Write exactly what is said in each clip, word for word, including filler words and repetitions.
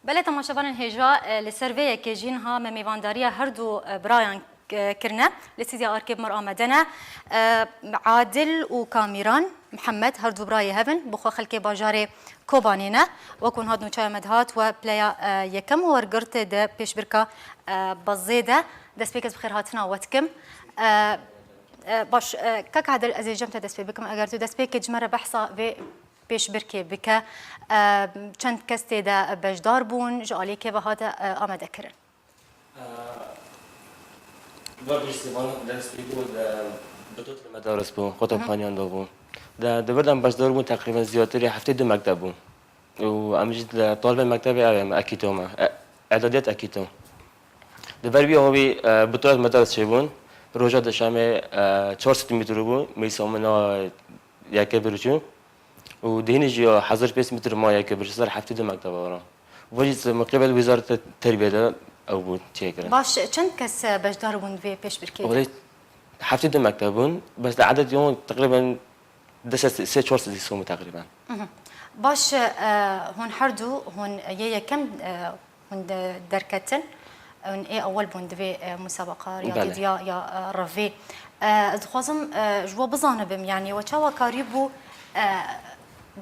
Belê temaşevanên hêja, e, li ser vê yekê jî niha me mêvandariya her du, e, birayan, e, kirine. Li stûdya Arkê bi me re amade ne. E, Adil û Kamîran Mihemed, her du birayê hev in, bi xwe xelkê bajarê Kobanê ne. Wek hûn hat nûçeya me dihat, we pileya, e, yekem wergirt di pêşbirka, e, Bezê de. Destpêk ez bi xêrhatina we dikim. E, e, baş, e, kak Adil, ez ê cem te dest pê bikim. Eger tu destpêkê ji me re behsa vê pêşbirkê bike. E, çend kes tê de beşdar bûn, ji aliyê kê ve hate, e, amadekirin? Vegiştî van dest pê bû, de, bi tot li medaris bû, xwe Hı hı. topxaniyan da bû. De, di vir de em beşdar bûn, teqrîben ziyadtirî heftê du mekteb bûn. Û em jî li talibên mektebê ew em, Ekîto me. E, Edadiyat Ekîto. Di ber wî avî, e, bi tot medaris çêbûn. Roja dişemê, e, çar sed metre bû, meysa min a yekê birçû. Û dihînê jî ya hezar pênc sed metre ma yekê birçû ser heftê du mekteba re. Vajî miqîbel Wezareta Terbiyê de ew bû çêkirin. Baş, çend kes, e, beşdar bûn vê pêşbirkê de? Olê heftê du mekteb bûn, bes li edet yon teqrîben du sed, sê çar sed îsomî teqrîben. Mhm. Baş, e, hûn her du, hûn yê yekem, e, hûn de-, derketin, hûn ê ewel bûn di vê, e, musabaqa riyadî Belê. diya ya, e, revê. E, ez dixwazim, e, ji we bizanibim, yanî we çawa karîbû, e,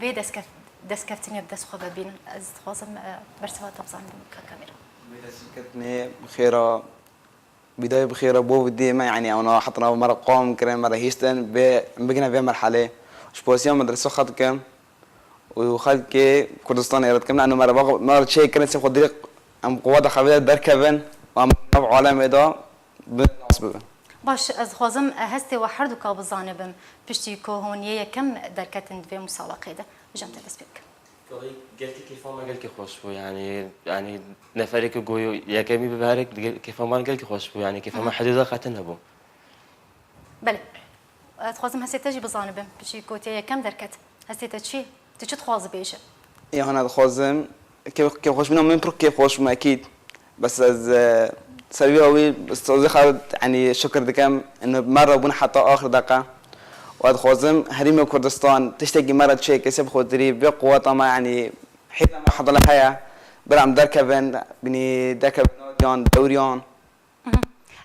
vê destkev-, destkeftinê bi dest xwe ve bînin? Ez dixwazim, e, bersiva te bizanibim, kaka Mîran. Vê destkeftinê bi xêra, bîdayê bi xêra bo dê me, yanî ewna hetina me re qom kirin, me re hiştin, vê, em bigine vê merhelê. Ji polisiya me dest xwe dikim. û xelkê Kurdistanê re dikim, eno me re, me re çê kirin, sê xwe dirêk em quweta xwe vê derkevin û em nav alemê de bi nas bibin. Baş, ez dixwazim, e, hestê we her duka bizanibim, piştî ku hûn yê yekem derketin di vê musabaqê de. Ji em te dest pê bikim. Wellahî, gelkî kêfa me gelkî xweş bû, yanî, yanî neferê ku goyo yekemî bibe herek, gel-, kêfa me gelkî xweş bû, yanî kêfa me Hı hı. hidûda xetin hebû. Belê. Ez dixwazim hestê te jî bizanibim. Piştî ku tê yekem derket. Hestê te çi? Tu çi dixwazî bêje? Ya hana dixwazim. Kê-, kêfxweşbûna min pir kêfxweş bûm ekîd. Bes ez, e, ser vî awî sazê xwe yanî şikir dikim. Ino me re bûn heta axir deqa. Û ez dixwazim herêmê Kurdistan tiştekî me re çêke sê bi xwetirî vê quweta me yanî hêza me heta heye. Bira em derkevin, binî derkevin nadiyan, dewriyan. Mhm.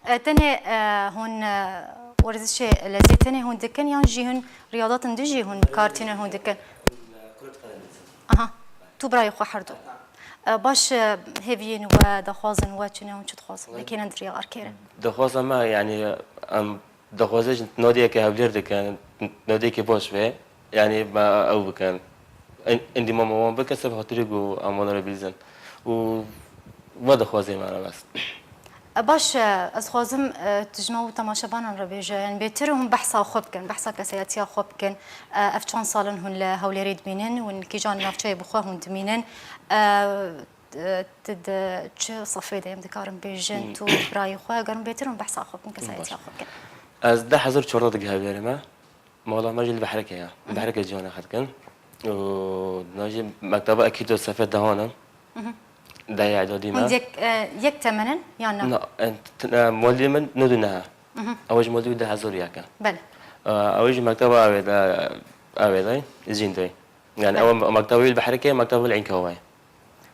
E, tenê, e, hûn, e, werzişê lezê tenê hûn dikin yan jî hûn riyadat din jî hûn kar tînin hûn dikin? Aha, tu birayê xwe her du. E, baş, e, hêviyên we, daxwazin we çi ne, hûn çi dixwazin? Wellahî Nekênin di riya arkêre. Daxwaza me, yanî, em daxwazê ji nadiyeke hewlêr dikin, nadiyeke baş be. Yanî me ew bikin. En-, endîmama wan bikin, seb xatirî ku em wan re bilîzin. Û ve dixwazê me re bes. E, baş, e, ez dixwazim, e, tu ji me û temaşevanan re bêje, yanî bêtir hûn behsa xwe bikin, behsa kesayetiya xwe bikin. E, ev çend sal in hûn li Hewlêrê dimînin, hûn kîjan navçeyê bi xwe hûn dimînin? E, e, tu di çi sefê de em dikarin bêjin, Hmm. tu birayê xwe, eger hûn bêtir hûn behsa xwe bikin, kesayetiya Baş. xwe bikin. Ez deh hezar çardeh digihevlerime. Mala me jî li Behrekê ye. Hı hı. Behrekê ciyana xwe dikin. Û na jî mekteba Ekîdo sefê dehan e. Hı hı. Dehê edadî me. Hûn yek, e, yek temen in yan na? Na, e, t-, e, maldî min nod û neh e. Hı hı. Ew jî maldî du hezar û yek e. Belê. E, ew jî mekteba avê de, avê de, Zîndoyê. Yani Belê. ew mekteba wî li Behrekê, mekteba li Înkawa ye.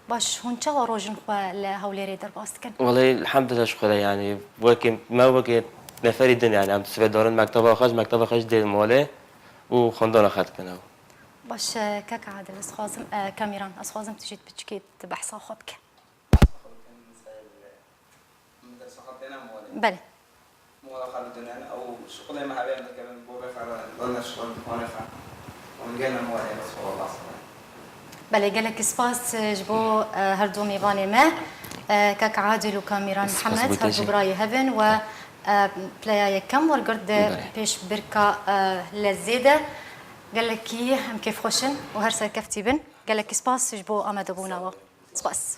Baş, hûn çawa rojin xwe li Hewlêrê derbas dikin? Welê, elhamdulillah ji Xwedê, yanî wekî me, wekî neferî din, yanî em sivê darin mekteba xwe, ji mekteba xwe jî dê malê û xwendana xwe dikin ew. Baş, e, kek Adil, ez xwazim, e, Kamîran, ez xwazim tu jî piçikî tu behsa xwe bike. Belê. Mola xwe didinin, ew şixulê me hebe em dikevin, bo vê xwe re, dane şixul dikanê xwe. Hûn gelin mola ê, bes xwe baş. Belê, gelekî spas, e, ji bo, e, her du mêvanê me, e, kek Adil û Kamîran Spas Mihemed, bo te her du jî. birayê hev in we, e, pileya yekem wergirt di Belê. pêşbirka, e, Lezê de. Gelekî em kêfxweş in û her serkeftî bin. Gelekî spas ji bo amadebûna we. Spas.